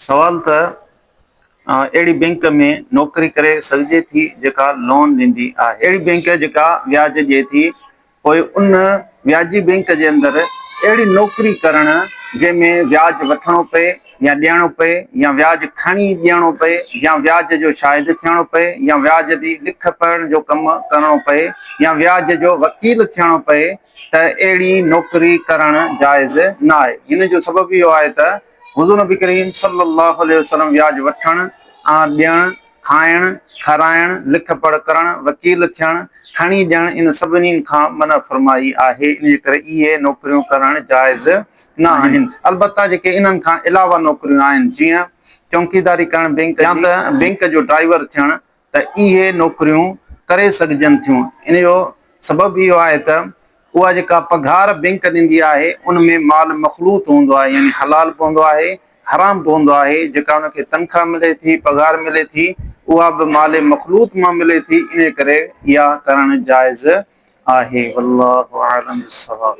سوال ته اهڙي بينڪ ۾ نوڪري ڪري سگهجي ٿي جيڪا لون ڏيندي آهي؟ اهڙي بينڪ جيڪا وياج ڏئي ٿي پوء ان وياجي بينڪ جي اندر اهڙي نوڪري ڪرڻ جنهن ۾ وياج وٺڻو پئي يا ڏيڻو پئي يا وياج کڻي ڏيڻو پئي يا وياج جو شاهد ٿيڻو پئي يا وياج جي لک پڙهڻ جو ڪم ڪرڻو پئي يا وياج جو وڪيل ٿيڻو پئي ته اهڙي نوڪري ڪرڻ جائز نه آهي. هن جو سبب اهو آهي ته حضور نبي ڪريم صلي الله عليه وسلم وياج وٺڻ ۽ ڏيڻ، کائڻ، کارائڻ، لک پڙهه ڪرڻ، وڪيل ٿيڻ، کڻي ڏيڻ ان سڀني کان منع فرمائي آهي ان جي ڪري اهي نوڪريون ڪرڻ جائز نه آهن البته جيڪي انهن کان علاوه نوڪريون آهن جيئن چونڪيداري ڪرڻ بينڪ يا ته بينڪ جو ڊرائيور ٿيڻ ته اهي نوڪريون ڪري سگهجن ٿيون. ان جو سبب اهو آهي ته اها جيڪا پگهار بينڪ ڏيندي آهي ان ۾ مال مخلوط هوندو آهي يعني حلال به هوندو آهي حرام به هوندو آهي جيڪا ان کي تنخواه ملي ٿي پگهار ملي ٿي اها به مال مخلوط مان ملي ٿي انهي ڪري اها ڪرڻ جائز آهي والله اعلم بالصواب.